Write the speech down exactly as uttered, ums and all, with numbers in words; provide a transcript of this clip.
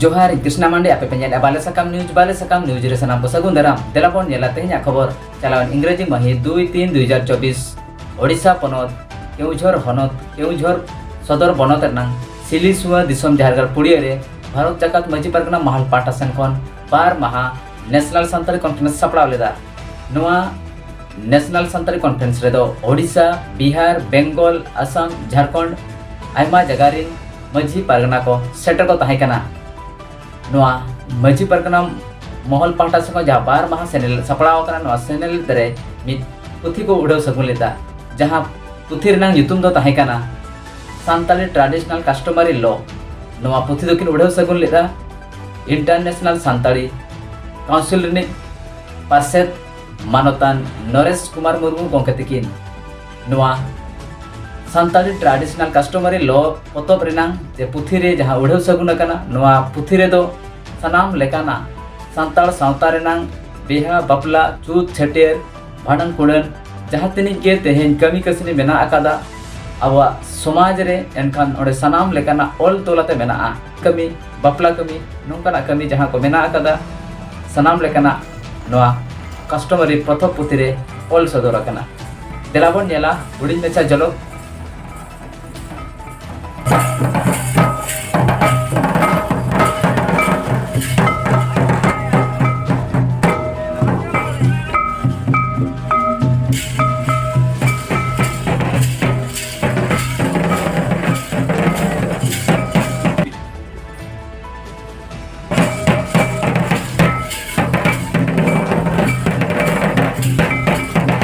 ᱡᱚᱦᱟᱨ, ᱤᱧ ᱠᱨᱤᱥᱱᱟ ᱢᱟᱱᱰᱤ, ᱟᱯᱮ ᱯᱮ ᱧᱮᱞᱮᱫᱼᱟ ᱵᱟᱞᱮ ᱥᱟᱠᱟᱢ ᱱᱤᱭᱩᱡᱽ᱾ ᱵᱟᱞᱮ ᱥᱟᱠᱟᱢ ᱱᱤᱭᱩᱡᱽ ᱨᱮ ᱥᱟᱱᱟᱢ ᱠᱚ ᱥᱟᱹᱜᱩᱱ ᱫᱟᱨᱟᱢ᱾ ᱫᱮᱞᱟ ᱵᱚᱱ ᱧᱮᱞᱟ ᱛᱮᱦᱮᱧᱟᱜ ᱠᱷᱚᱵᱚᱨ᱾ ᱪᱟᱞᱟᱣᱮᱱ ᱤᱝᱨᱮᱡᱤ ᱢᱟᱹᱦᱤᱛ ᱫᱩᱭ ᱛᱤᱱ ᱫᱩᱭ ᱦᱟᱡᱟᱨ ᱪᱚᱵᱵᱤᱥ, ᱳᱰᱤᱥᱟ ᱯᱚᱱᱚᱛ, ᱠᱮᱣᱡᱷᱚᱨ ᱦᱚᱱᱚᱛ, ᱠᱮᱣᱡᱷᱚᱨ ᱥᱚᱫᱚᱨ ᱵᱚᱱᱚᱛ ᱨᱮᱱᱟᱜ ᱥᱤᱞᱤᱥᱩᱣᱟ ᱫᱤᱥᱚᱢ ᱡᱷᱟᱲᱜᱟᱲ ᱯᱩᱲᱤᱭᱟᱹ ᱨᱮ ᱵᱷᱟᱨᱚᱛ ᱡᱟᱠᱟᱛ ᱢᱟᱹᱡᱷᱤ ᱯᱟᱨᱜᱟᱱᱟ ᱢᱚᱦᱚᱞ ᱯᱟᱦᱴᱟ ᱥᱮᱱ ᱠᱷᱚᱱ ᱵᱟᱨ ᱢᱟᱦᱟ ᱱᱮᱥᱱᱟᱞ ᱥᱟᱱᱛᱟᱲᱤ ᱠᱚᱱᱯᱷᱟᱨᱮᱱᱥ ᱥᱟᱯᱲᱟᱣ ᱞᱮᱫᱟ᱾ ᱱᱚᱣᱟ ᱱᱮᱥᱱᱟᱞ ᱥᱟᱱᱛᱟᱲᱤ ᱠᱚᱱᱯᱷᱟᱨᱮᱱᱥ ᱨᱮᱫᱚ ᱳᱰᱤᱥᱟ, ᱵᱤᱦᱟᱨ, ᱵᱮᱝᱜᱚᱞ, ᱟᱥᱟᱢ, ᱡᱷᱟᱲᱠᱷᱚᱸᱰ ᱟᱭᱢᱟ ᱡᱟᱭᱜᱟ ᱨᱤᱱ ᱢᱟᱹᱡᱷᱤ ᱯᱟᱨᱜᱟᱱᱟ ᱠᱚ ᱥᱮᱴᱮᱨ ᱠᱚ ᱛᱟᱦᱮᱸ ᱠᱟᱱᱟ᱾ ᱱᱚᱣᱟ ᱢᱟᱹᱡᱷᱤ ᱯᱟᱨᱜᱟᱱᱟ ᱢᱚᱦᱚᱞ ᱯᱟᱦᱴᱟ ᱥᱮᱫ ᱠᱷᱚᱱ ᱡᱟᱦᱟᱸ ᱵᱟᱨ ᱢᱟᱦᱟ ᱥᱮᱱᱮᱞ ᱥᱟᱯᱲᱟᱣ ᱟᱠᱟᱱᱟ, ᱱᱚᱣᱟ ᱥᱮᱱᱮᱞ ᱨᱮ ᱢᱤᱫ ᱯᱩᱛᱷᱤ ᱠᱚ ᱩᱰᱷᱟᱹᱣ ᱥᱟᱹᱜᱩᱱ ᱞᱮᱫᱟ, ᱡᱟᱦᱟᱸ ᱯᱩᱛᱷᱤ ᱨᱮᱱᱟᱜ ᱧᱩᱛᱩᱢ ᱫᱚ ᱛᱟᱦᱮᱸ ᱠᱟᱱᱟ ᱥᱟᱱᱛᱟᱲᱤ ᱴᱨᱟᱰᱤᱥᱚᱱᱟᱞ ᱠᱟᱥᱴᱚᱢᱟᱨᱤ ᱞᱚ᱾ ᱱᱚᱣᱟ ᱯᱩᱛᱷᱤ ᱫᱚᱠᱤᱱ ᱩᱰᱷᱟᱹᱣ ᱥᱟᱹᱜᱩᱱ ᱞᱮᱫᱟ ᱤᱱᱴᱟᱨᱱᱮᱥᱱᱟᱞ ᱥᱟᱱᱛᱟᱲᱤ ᱠᱟᱣᱩᱱᱥᱤᱞ ᱨᱤᱱᱤᱡ ᱯᱟᱨᱥᱮᱛ ᱢᱟᱱᱚᱛᱟᱱ ᱱᱚᱨᱮᱥ ᱠᱩᱢᱟᱨ ᱢᱩᱨᱢᱩ ᱜᱚᱢᱠᱮ ᱛᱤᱠᱤᱱ᱾ ᱱᱚᱣᱟ ᱥᱟᱱᱛᱟᱲᱤ ᱴᱨᱟᱰᱤᱥᱚᱱᱟᱞ ᱠᱟᱥᱴᱚᱢᱟᱨᱤ ᱞᱚ ᱯᱚᱛᱚᱵ ᱨᱮᱱᱟᱝ ᱡᱮ ᱯᱩᱛᱷᱤ ᱨᱮ ᱡᱟᱦᱟᱸ ᱩᱰᱷᱟᱹᱣ ᱥᱟᱹᱜᱩᱱ ᱟᱠᱟᱱᱟ, ᱱᱚᱣᱟ ᱯᱩᱛᱷᱤ ᱨᱮᱫᱚ ᱥᱟᱱᱟᱢ ᱞᱮᱠᱟᱱᱟᱜ ᱥᱟᱱᱛᱟᱲ ᱥᱟᱶᱛᱟ ᱨᱮᱱᱟᱝ ᱵᱤᱦᱟ, ᱵᱟᱯᱞᱟ, ᱪᱩᱛ, ᱪᱷᱟᱹᱴᱭᱟᱹᱨ, ᱵᱷᱟᱸᱰᱟᱱ, ᱠᱩᱲᱟᱹᱱ, ᱡᱟᱦᱟᱸ ᱛᱤᱱᱟᱹᱜ ᱜᱮ ᱛᱮᱦᱮᱧ ᱠᱟᱹᱢᱤ ᱠᱟᱹᱥᱱᱤ ᱢᱮᱱᱟᱜ ᱟᱠᱟᱫᱟ, ᱟᱵᱚᱣᱟᱜ ᱥᱚᱢᱟᱡᱽ ᱨᱮ, ᱮᱱᱠᱷᱟᱱ ᱚᱸᱰᱮ ᱥᱟᱱᱟᱢ ᱞᱮᱠᱟᱱᱟᱜ ᱚᱞ ᱛᱚᱞ ᱟᱛᱮ ᱢᱮᱱᱟᱜᱼᱟ᱾ ᱠᱟᱹᱢᱤ, ᱵᱟᱯᱞᱟ ᱠᱟᱹᱢᱤ, ᱱᱚᱝᱠᱟᱱᱟᱜ ᱠᱟᱹᱢᱤ ᱡᱟᱦᱟᱸ ᱠᱚ ᱢᱮᱱᱟᱜ ᱟᱠᱟᱫᱟ, ᱥᱟᱱᱟᱢ ᱞᱮᱠᱟᱱᱟᱜ ᱱᱚᱣᱟ ᱠᱟᱥᱴᱚᱢᱟᱨᱤ ᱯᱚᱛᱚᱵ ᱯᱩᱛᱷᱤ ᱨᱮ ᱚᱞ ᱥᱚᱫᱚᱨ ᱟᱠᱟᱱᱟ᱾ ᱫᱮᱞᱟ ᱵᱚᱱ ᱧᱮᱞᱟ ᱦᱩᱰᱤᱧ ᱢᱟᱪᱷᱟ ᱡᱷᱚᱞᱚᱠ᱾